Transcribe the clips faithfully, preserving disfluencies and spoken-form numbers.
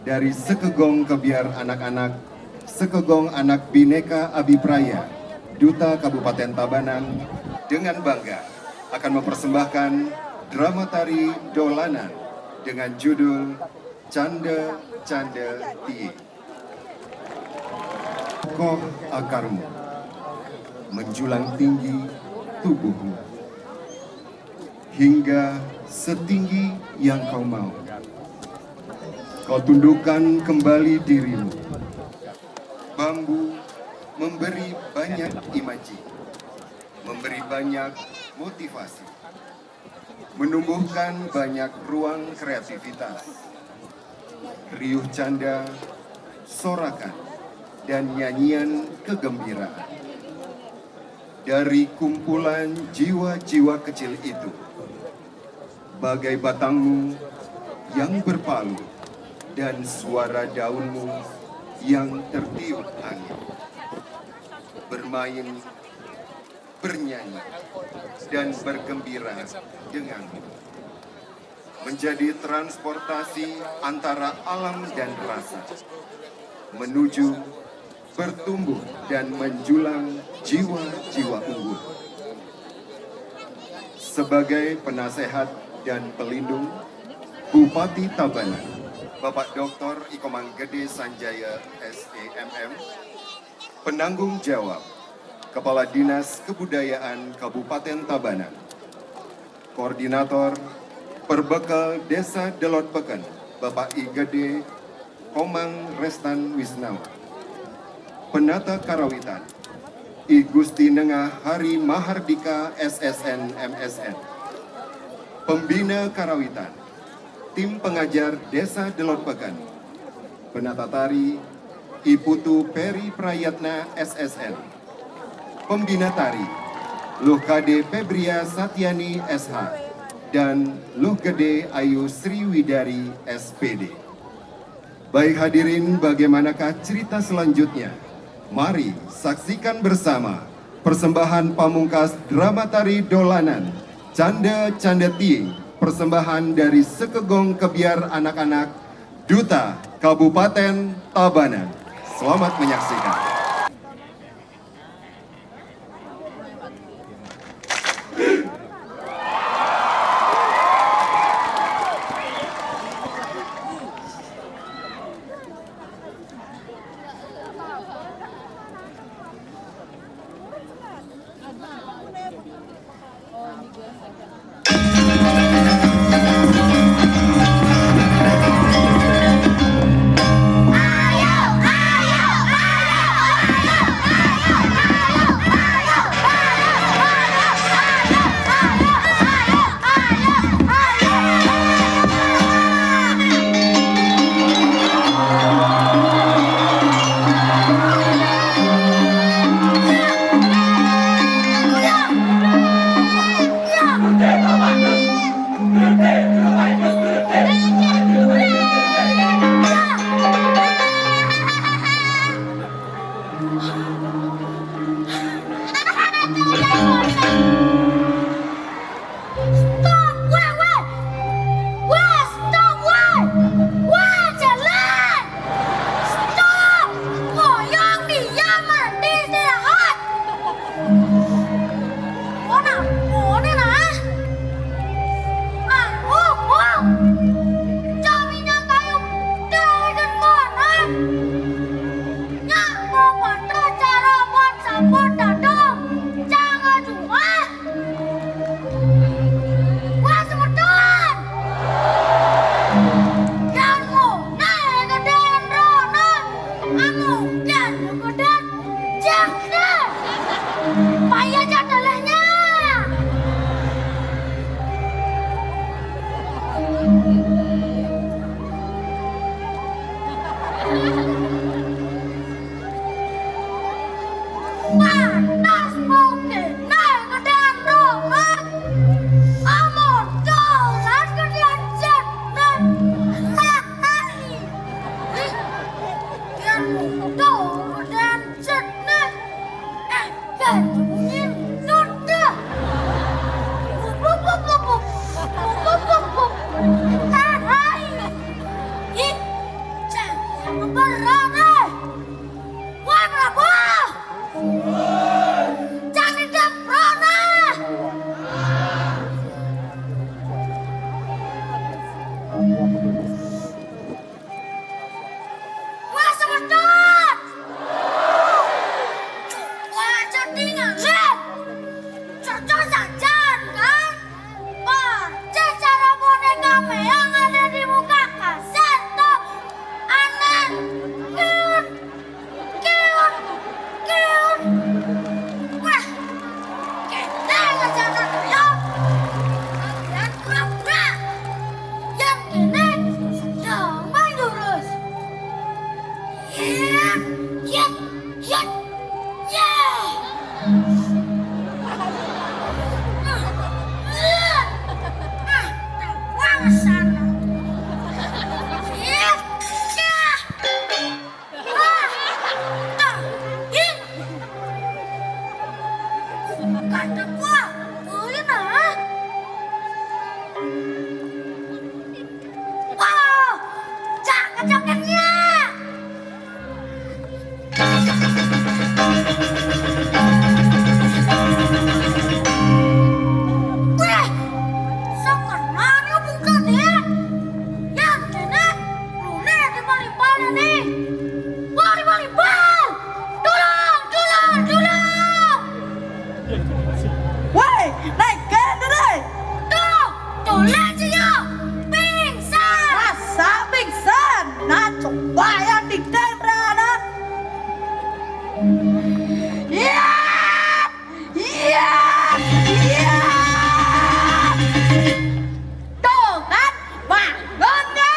Dari Sekegong Kebyar Anak-anak, Sekegong Anak Bhinneka Abhipraya, Duta Kabupaten Tabanan, dengan bangga akan mempersembahkan drama tari Dolanan dengan judul Candhe Candhe Tiing. Kokoh akarmu, menjulang tinggi tubuhmu, hingga setinggi yang kau mau. Kau tundukkan kembali dirimu. Bambu memberi banyak imaji, memberi banyak motivasi, menumbuhkan banyak ruang kreativitas. Riuh canda, sorakan, dan nyanyian kegembiraan. Dari kumpulan jiwa-jiwa kecil itu, bagai batangmu yang berpalu dan suara daunmu yang tertiup angin. Bermain, bernyanyi, dan bergembira denganmu. Menjadi transportasi antara alam dan rasa, menuju bertumbuh dan menjulang jiwa-jiwa unggul. Sebagai penasehat dan pelindung, Bupati Tabanan, Bapak Doktor Iko Manggede Sanjaya, S E M M, penanggung jawab, Kepala Dinas Kebudayaan Kabupaten Tabanan, Koordinator Perbekel Desa Delot Peken, Bapak I Gede Komang Restan Wisnawa, Penata Karawitan, I Gusti Nengah Hari Mahardika, S S N, M S N, Pembina Karawitan, tim pengajar Desa Delot Peken, Penata Tari, I Putu Peri Prayatna, S S N, Pembina Tari, Luh Kade Febria Satyani, S H, dan Luh Gede Ayu Sriwidari, S P D. Baik hadirin, bagaimanakah cerita selanjutnya? Mari saksikan bersama persembahan pamungkas drama tari Dolanan, Candhe Candhe Tiing, persembahan dari Sekegong Kebyar Anak-anak, Duta Kabupaten Tabanan. Selamat menyaksikan. Woi, naik gendere. Tuh, tuh lihat sih yo. Pingsan. Masa pingsan? Nah, coba yang dikten berana. Iya. Iya. Iya. Tuh kan, bangun ya.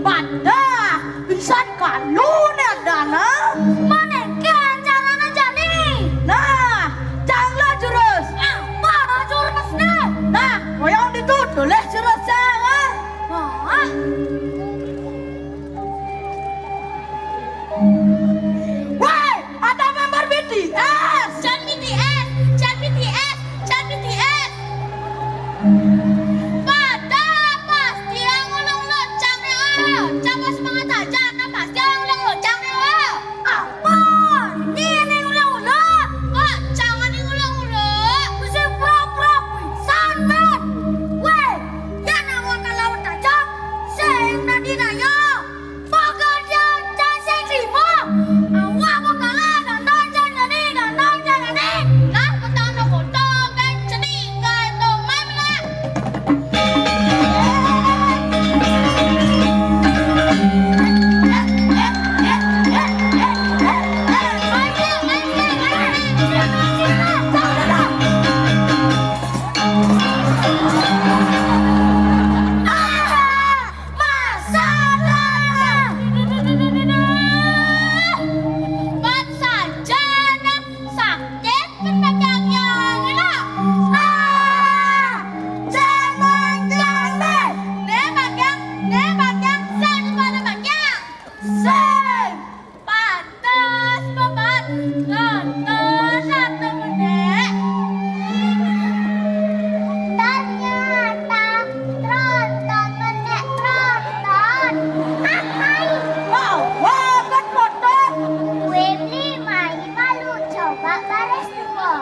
Padah, pisan kalu nih dana. Manengke carana jani. Nah, canglah jurus. Apa jurusnya? Nah, koyong itu tulis jurusnya. Wah. Woi, ada member B T S. Jan B T S, jan B T S, jan B T S. Pada pasti yang ulang-ulang cang ya. Coba semangat aja, ada pasti yang ulang-ulang cang ya. Apa? Ini yang ulang-ulang. Kok jangan yang ulang-ulang? Mesti pura-pura pisan, men. Weh, ya nak wakal lawan aja. Sing tadi raya. Pekerjaan cacing lima. Awak bakala ganteng jangan ni, ganteng jangan ni. Lah, petang no foto, kan cenik, kan tong, mai mela. Masalah. Bat saja nak sakit kan bagian yang enak. Ah, jangan, jangan deh. Deh bagian, deh bagian, saya di mana bagian? Sing. Pantes, Bapak. Nonton satu menit. Ternyata tronton menit tronton. Ahai. Wah, wah, kan foto. Kue beli mai malu coba baris dua.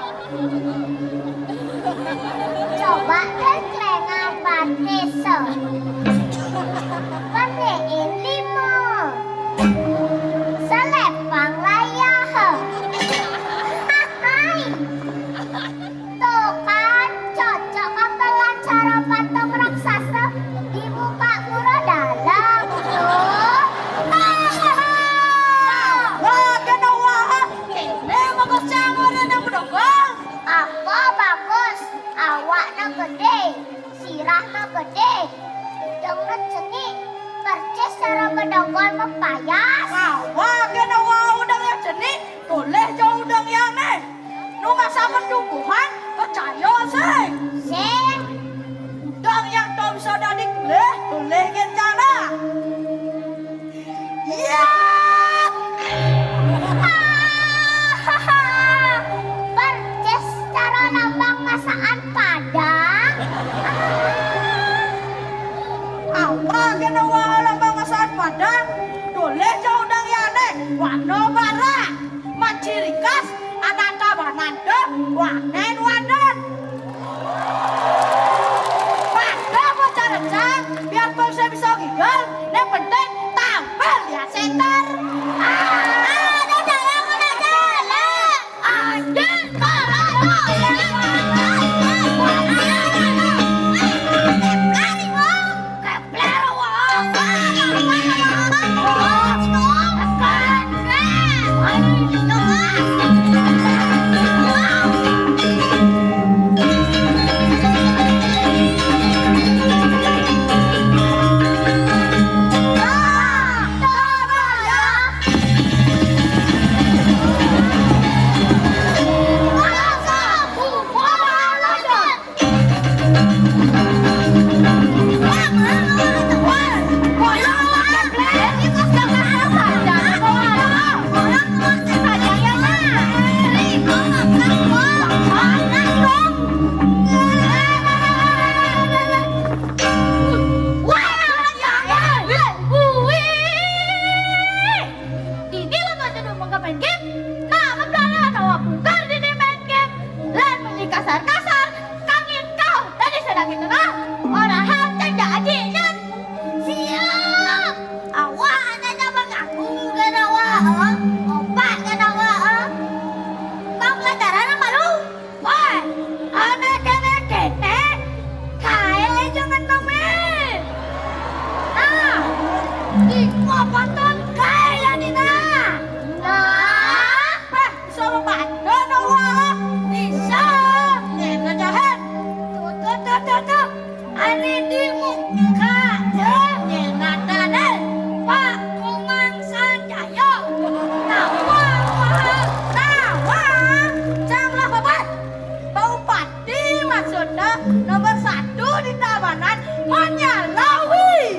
Coba teklengan batesa. Panein lima. Selepang layah. Hai. Tuh kan, cocok kapelan cara patung raksasa di muka pura dalam. Tuh. Wah, kena wah. Kene bagus cang orang yang bedogol. Apa bagus? Awakna gede, sirahna gede, udengna cenik, percis cara bedogol mepayas. Awak kena wah udeng yang cenik, toleh jo udeng yang aneh. Nu masa pertumbuhan, percaya sing. Sing. Udeng yang tom bisa dadi keleh, toleh gen jana. Iya. Percis cara lambang masakan Padang. Awak kena wah lambang masakan Padang. Toleh jo udeng yang aneh. Warna bara. Macirikas. Anak tabanan deh. Wanen wanen. Pada bocah rencang, biarpun saya bisa gigel, yang penting tampil ya center. Ada dalam mana jalan? Anjing kalau Di Kopaton kaya dina. Nah, eh, bisa mapadon awak. Bisa. Ngena jahen. Tuh, tuh, tuh, tuh, tuh. Ari di muka deh. Ngena tadi. Pak Komang Sanjaya. Nawang, nawang. Jam lah, Bapak. Bupati maksudnya nomor satu di Tabanan, Monyalawi.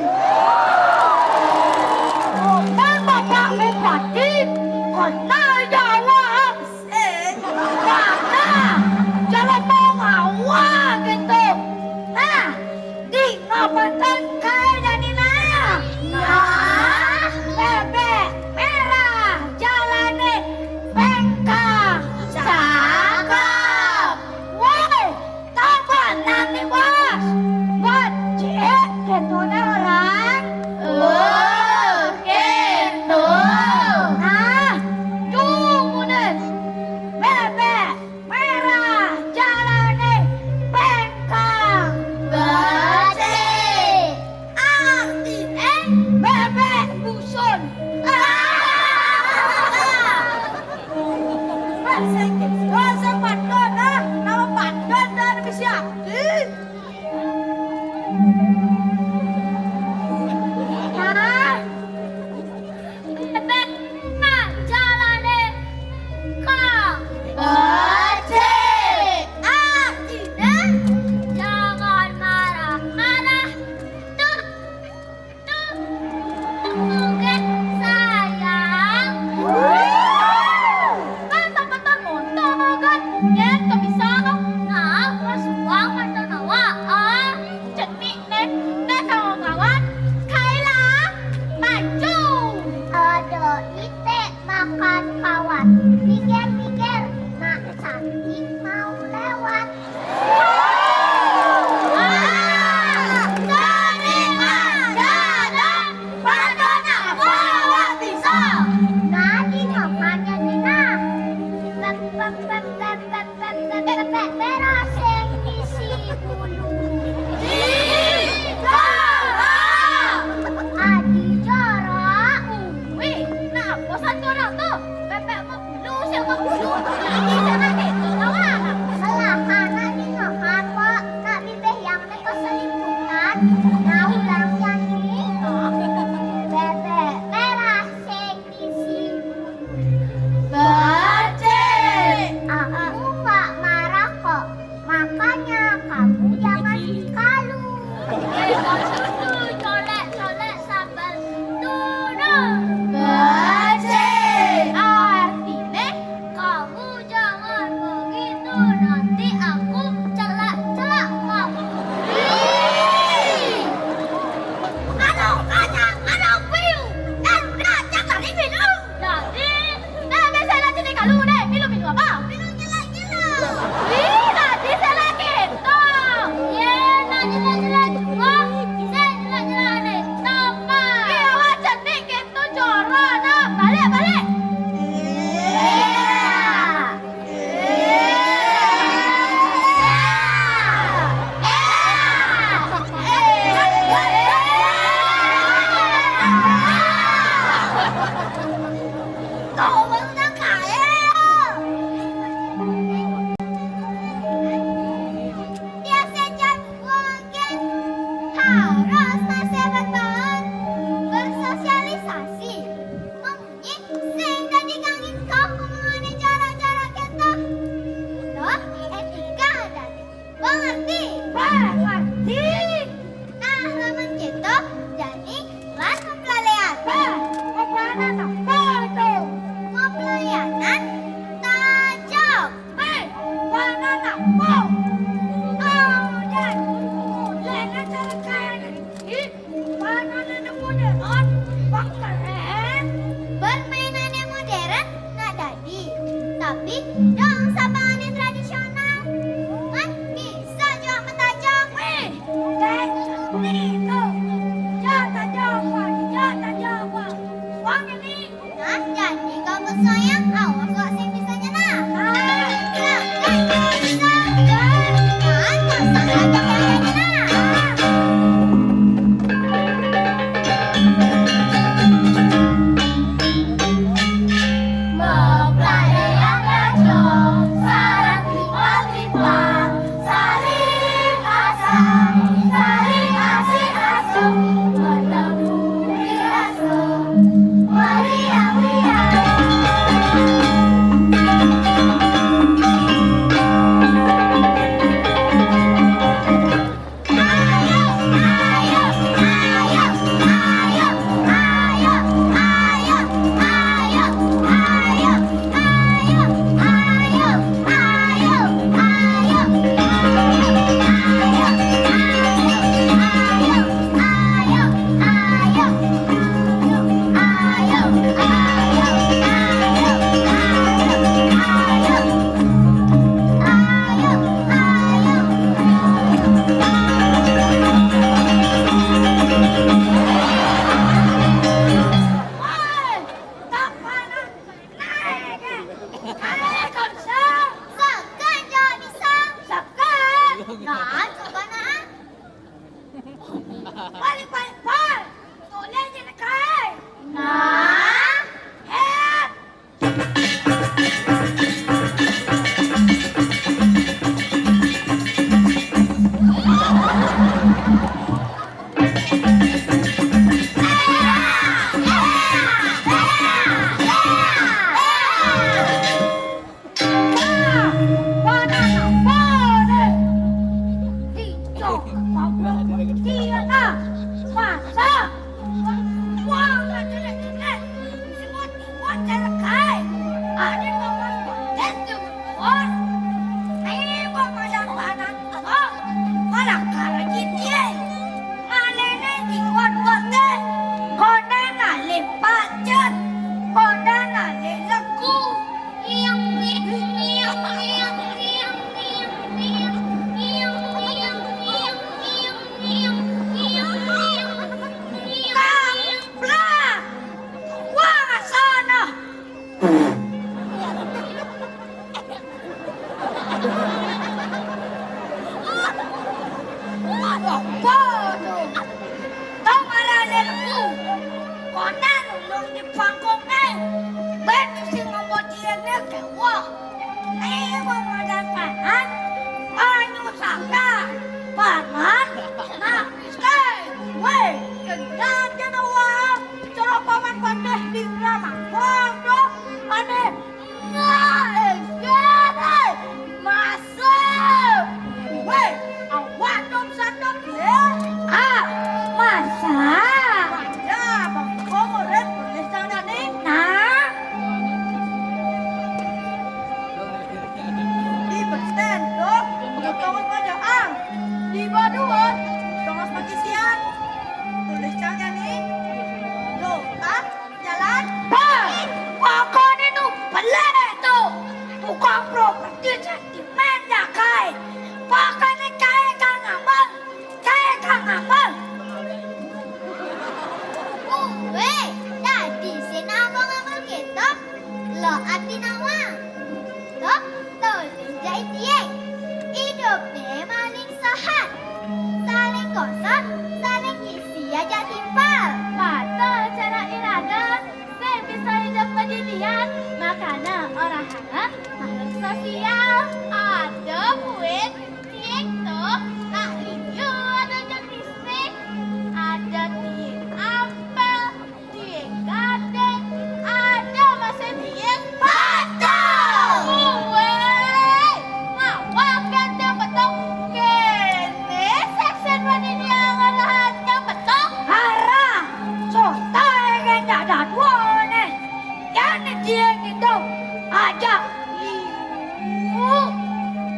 Yén ngitung, aja. Iu,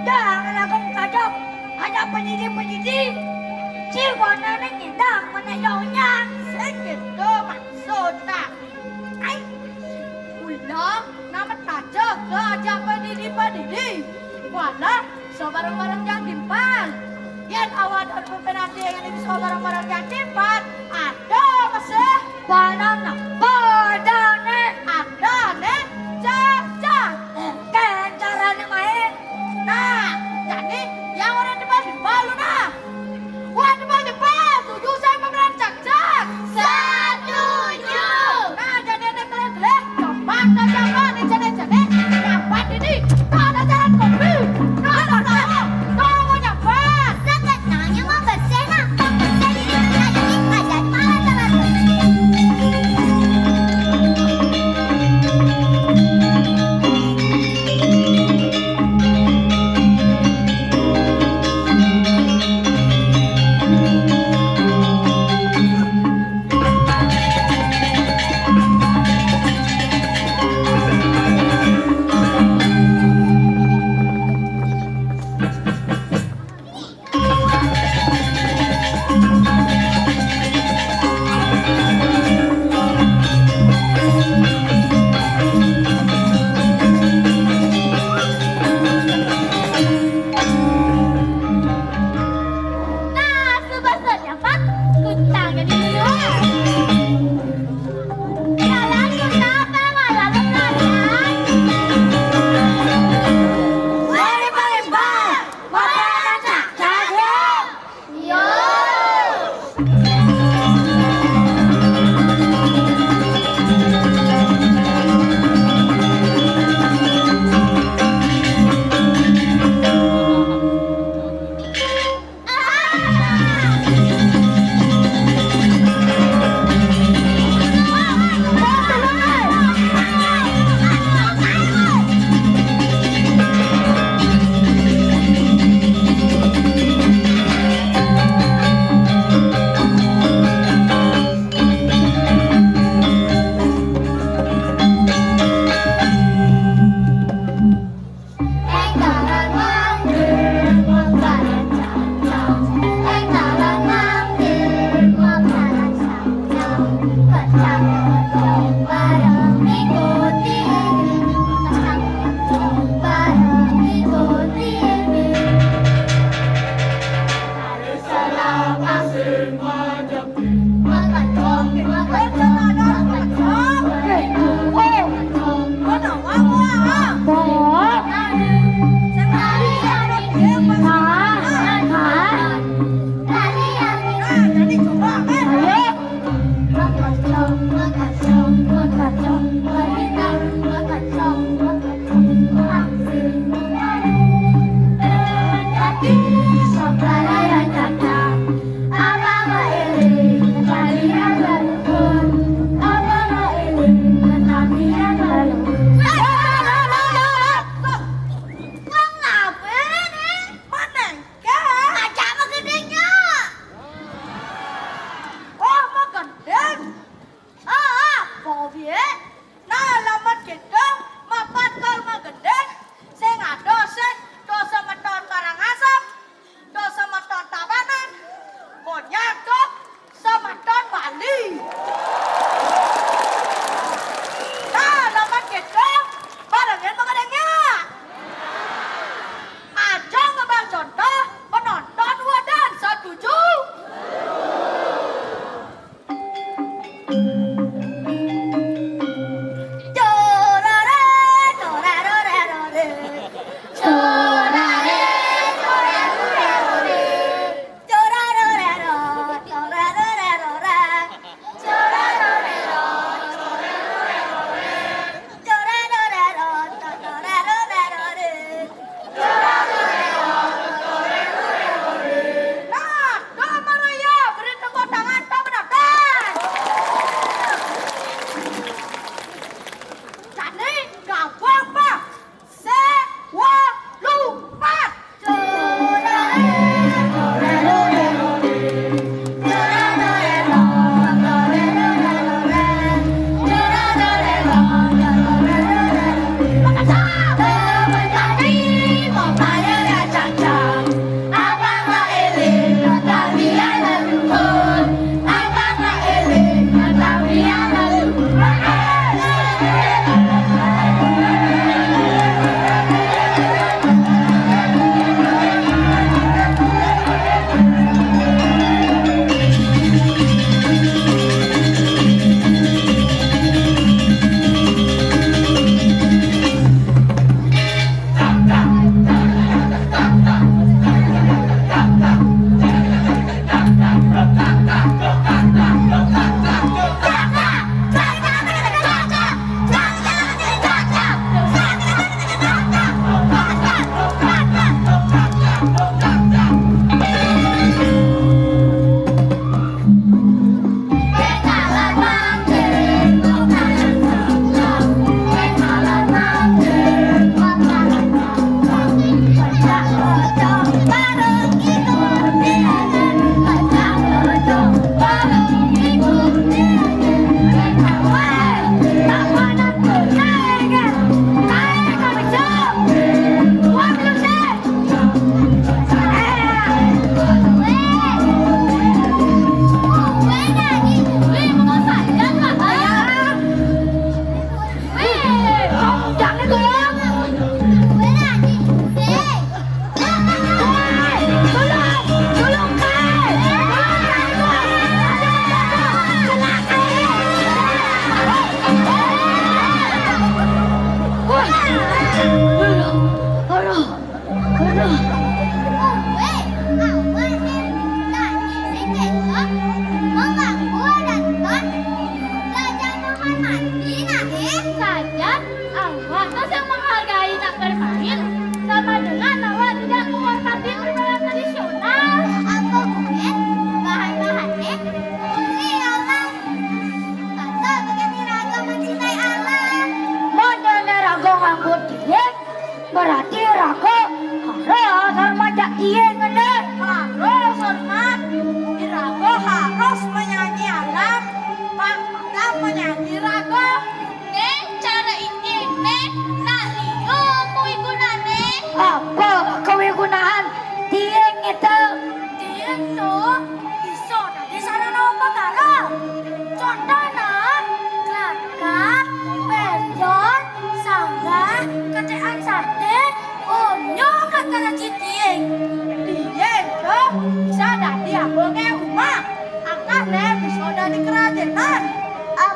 dah ngelakon kacok, aja penyidik-penyidik. Si warnane nyendang menayongnya. Segitu maksudnya. Ai, ulah nama taja ke aja penyidik-penyidik. Walah, sabarang-barang yang timpal. Yén awak dan pemimpin nanti yang ini sabarang-barang yang timpal, ada masih. Padane, padane. Ada ne, cacah. Eh, kan carane main. Nah, jadi yang orang depan di balu nah. Wah, depan di balu, tujuh saya pemeran cak-cak. Setuju. Nah, jadi ada kalian geleh, coba ke jawaban ini, jadi, jadi, dapat ini. Ada jalan kopi. Ada tahu. Tahu mau nyapa? Sekenyangnya mau bersih, nah. Mau bersih ini, ada ini, ada malah telat. Nah, sebesarnya Pak, kutang jadi dua. Jalan kota pengelola perasaan. Wari Palembang, Wari Anak Cakra. Yo. Wong ngapain nih? Mana? Kah? Aja apa gedenya? Oh, mau gendeng. Ah, apa piye? Nah, lamun gitu, mapan kal magendeng, sing ada sing dosa meton Karangasem, dosa meton Tabanan, konyang tuh semeton Bali. Nah, lamun gitu, barengin magendengnya. Aja ngebang contoh, penonton wadan setuju. Nah, do maraya, beri tepuk tangan, tepuk tangan.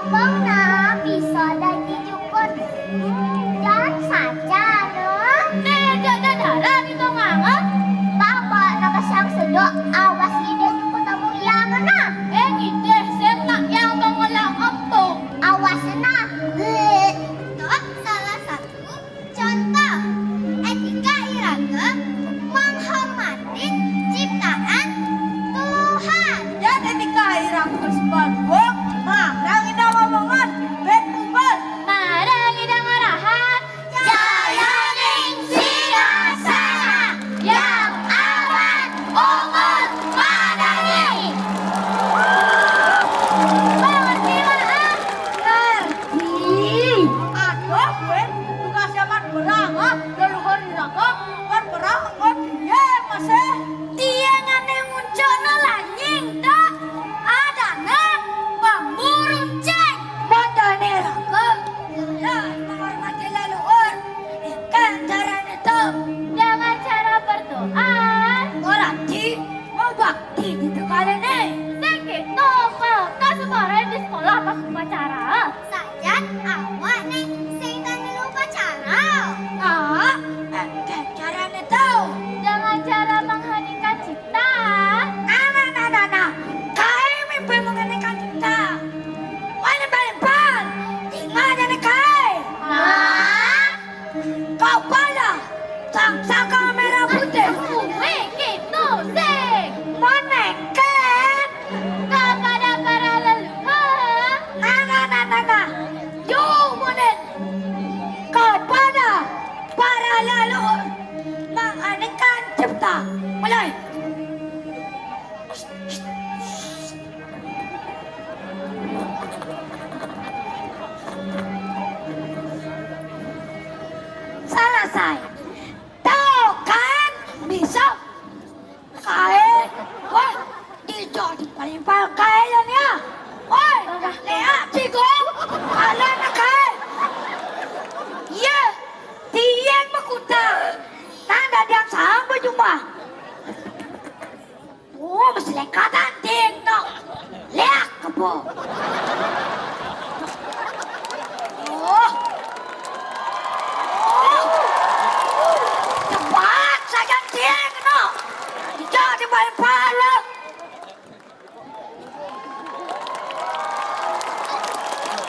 Bang na bisa dadi jukut jalan saja, no. Tidak ada darah di tonganga. Bapak na kasiang sedok, awas ide jukut among yang na. Eh, ide, senak yang tongolangap to. Awas na. Bleh. Ito, salah satu contoh etika iraga menghormati ciptaan Tuhan. Dan etika iraga sebagai marang ida mamangan, bet ubat. Marang ida ngarahan. Jayaning singasana yang amat ungut padani. Mengerti, Mak? Ngerti. Aduh, gue tugas amat berang, ah. Leluhur iraga, kan berang, engko dia masih. Dia ngane muncul lanying, dak. Adane pemburuncing. Padane raga, ya, menghormati leluhur. Kan carane to. Dengan cara berdoa. Berarti mau bakti gitu kali nih. Sing gitu, Kak. Kan sembarang di sekolah pas upacara. Sajan awak nih sing tani upacara. Ah, eh, carane to. Dengan cara mengheningkan cipta. Nah, nah, nah, nah, nah. Kae mimpi mengheningkan cipta. Wani balimbal. Tinggal jane kae. Hah? Kau pada sang saka merah putih. Wih, gitu sih. Moneken. Kepada para leluhur. Nah, nah, nah, nah, nah. Yo, monen. Kepada para leluhur. Mengheningkan cipta. Mulai. Selesai. Tuh kan, bisa. Kae. Wah, dijo di paling kae ya nih. Woi, lea cigo. Kalian kae. Iya, tiang makuta. Nanda diang sahang berjumpa. Oh, mesti lekatan ting no. Leak kebo. Oh. Oh. Cepat saja ting no. Ijo di balik palu.